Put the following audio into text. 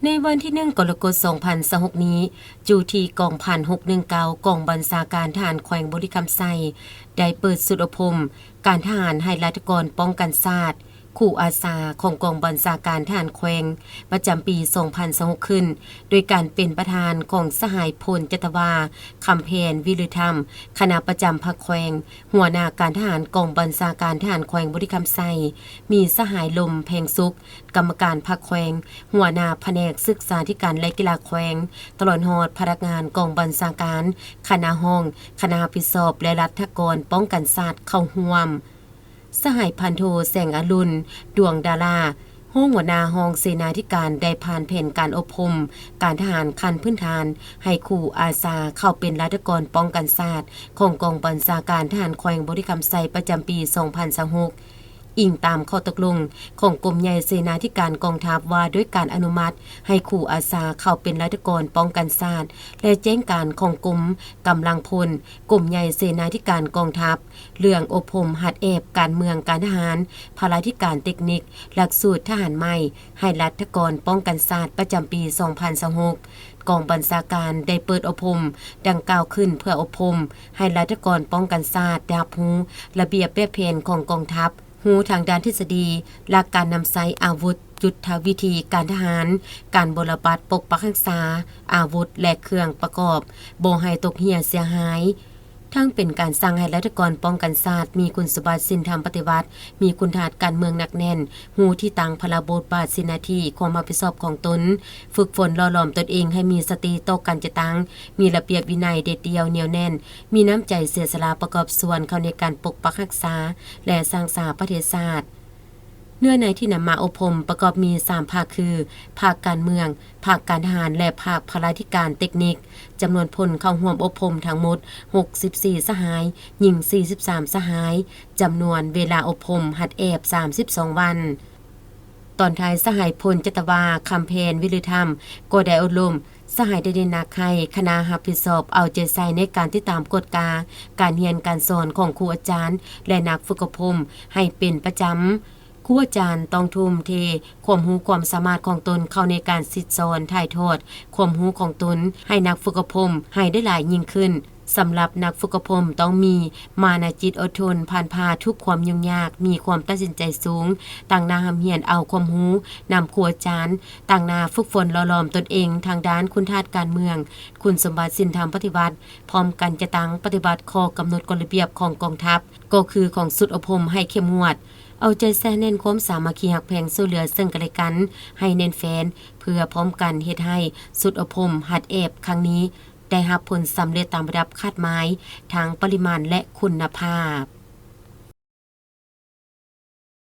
ໃນວັນທີໜຶ່ງ ກໍລະກົດ ສອງພັນຊາວຫົກນີ້, ຢູ່ທີ່ກອງພັນຫົກໜຶ່ງເກົ້າ ກອງບັນຊາການທະຫານແຂວງບໍລິຄຳໄຊ ໄດ້ເປີດຊຸດອົບຮົມການທະຫານໃຫ້ລັດຖະກອນປ້ອງກັນຊາດ, ຄູອາສາຂອງກອງບັນຊາການທະຫານແຂວງ ປະຈຳປີສອງພັນຊາວຫົກຂຶ້ນ, ໂດຍການເປັນປະທານຂອງສະຫາຍ ພົນຈັດຕະວາ ຄຳແພນ ວິລືທຳ, ຄະນະປະຈຳພັກແຂວງ, ຫົວໜ້າການທະຫານກອງບັນຊາການທະຫານແຂວງບໍລິຄຳໄຊ, ມີສະຫາຍ ລົມ ແພງສຸກ, ກຳມະການພັກແຂວງ, ຫົວໜ້າພະແນກສຶກສາທິການ ແລະ ກິລາແຂວງ, ຕະຫຼອດຮອດພະນັກງານກອງບັນຊາການ, ຄະນະຫ້ອງ, ຄະນະຮັບຜິດຊອບ ແລະ ລັດຖະກອນປ້ອງກັນຊາດເຂົ້າຮ່ວມ. ສະຫາຍ ພັນໂທ ແສງອະລຸນ ດວງດາລາ, ຮອງຫົວໜ້າຫ້ອງເສນາທິການ ໄດ້ຜ່ານແຜນການອົບຮົມການທະຫານຂັ້ນພື້ນຖານໃຫ້ຄູອາສາເຂົ້າເປັນລັດຖະກອນປ້ອງກັນຊາດຂອງກອງບັນຊາການທະຫານແຂວງບໍລິຄຳໄຊ ປະຈຳປີສອງພັນຊາວຫົກ. ອີງຕາມຂໍ້ຕົກລົງຂອງກົມໃຫຍ່ເສນາທິການກອງທັບ ວ່າດ້ວຍການອະນຸມັດໃຫ້ຄູອາສາເຂົ້າເປັນລັດຖະກອນປ້ອງກັນຊາດ ແລະ ແຈ້ງການຂອງກົມກຳລັງພົນ, ກົມໃຫຍ່ເສນາທິການກອງທັບ ເລື່ອງອົບຮົມຫັດແອບການເມືອງການທະຫານ, ພະລາທິການເຕັກນິກ, ຫຼັກສູດທະຫານໃໝ່ໃຫ້ລັດຖະກອນປ້ອງກັນຊາດ ປະຈຳປີສອງພັນຊາວຫົກ. ກອງບັນຊາການໄດ້ເປີດອົບຮົມດັ່ງກ່າວຂຶ້ນ ເພື່ອອົບຮົມໃຫ້ລັດຖະກອນປ້ອງກັນຊາດໄດ້ຮັບຮູ້ລະບຽບແບບແຜນຂອງກອງທັບ, ຮູ້ທາງດ້ານທິດສະດີ, ຫຼັກການນຳໃຊ້ອາວຸດ, ຍຸດທະວິທີການທະຫານ, ການບົວລະບັດປົກປັກຮັກສາອາວຸດ ແລະ ເຄື່ອງປະກອບ, ບໍ່ໃຫ້ຕົກເຮ່ຍເສຍຫາຍ. ທັງເປັນການສັ່ງໃຫ້ລັດຖະກອນປ້ອງກັນຊາດມີຄຸນສົມບັດສິນທຳປະຕິວັດ, ມີຄຸນທາດການເມືອງໜັກແໜ້ນ, ຮູ້ທີ່ຕັ້ງພາລະບົດບາດສິນໜ້າທີ່, ຄວາມຮັບຜິດຊອບຂອງຕົນ, ຝຶກຝົນຫຼໍ່ຫຼອມຕົນເອງໃຫ້ມີສະຕິຕໍ່ການຈັດຕັ້ງ, ມີລະບຽບວິໄນເດັດດ່ຽວໜຽວແໜ້ນ, ມີນ້ຳໃຈເສຍສະຫຼະປະກອບສ່ວນເຂົ້າໃນການປົກປັກຮັກສາ ແລະ ສ້າງສາປະເທດຊາດ. ເນື້ອໃນທີ່ນຳມາອົບຮົມປະກອບມີສາມພາກຄື ພາກການເມືອງ, ພາກການທະຫານ ແລະ ພາກພະລາທິການເຕັກນິກ. ຈຳນວນຄົນເຂົ້າຮ່ວມອົບຮົມທັງໝົດຫົກສິບສີ່ສະຫາຍ, ຍິງສີ່ສິບສາມສະຫາຍ, ຈຳນວນເວລາອົບຮົມຫັດແອບສາມສິບສອງວັນ. ຕອນທ້າຍ ສະຫາຍ ພົນຈັດຕະວາ ຄຳແພນ ວິລືທຳ ກໍໄດ້ອົບຮົມສະຫາຍໄດ້ເນັ້ນໜັກໃຫ້ຄະນະຮັບຜິດຊອບເອົາໃຈໃສ່ໃນການຕິດຕາມກວດກາການຮຽນການສອນຂອງຄູອາຈານ ແລະ ນັກຝຶກອົບຮົມໃຫ້ເປັນປະຈຳ. ຄູອາຈານຕ້ອງທຸ່ມເທຄວາມຮູ້ຄວາມສາມາດຂອງຕົນເຂົ້າໃນການສິດສອນຖ່າຍທອດຄວາມຮູ້ຂອງຕົນໃຫ້ນັກຝຶກອົບຮົມໃຫ້ໄດ້ຫຼາຍຍິ່ງຂຶ້ນ. ສຳລັບນັກຝຶກອົບຮົມຕ້ອງມີມານະຈິດອົດທົນ ຜ່ານຜ່າທຸກຄວາມຫຍຸ້ງຍາກ, ມີຄວາມຕັດສິນໃຈສູງ, ຕັ້ງໜ້າຮ່ຳຮຽນເອົາຄວາມຮູ້ນຳຄູອາຈານ, ຕັ້ງໜ້າຝຶກຝົນຫຼໍ່ຫຼອມຕົນເອງທາງດ້ານຄຸນທາດການເມືອງ, ຄຸນສົມບັດສິນທຳປະຕິວັດ, ພ້ອມກັນຈັດຕັ້ງປະຕິບັດຂໍ້ກຳນົດກົດລະບຽບຂອງກອງທັບ, ກໍຄືຂອງຊຸດອົບຮົມໃຫ້ເຂັ້ມງວດ, ເອົາໃຈໃສ່ແໜ້ນຄວາມສາມັກຄີຮັກແພງຊ່ວຍເຫຼືອເຊິ່ງກັນແລະກັນໃຫ້ແໜ້ນແຟ້ນ ເພື່ອພ້ອມກັນເຮັດໃຫ້ຊຸດອົບຮົມຫັດແອບຄັ້ງນີ້ໄດ້ຮັບຜົນສຳເລັດຕາມລະດັບຄາດໝາຍ ທັງປະລິມານ ແລະ ຄຸນນະພາບ.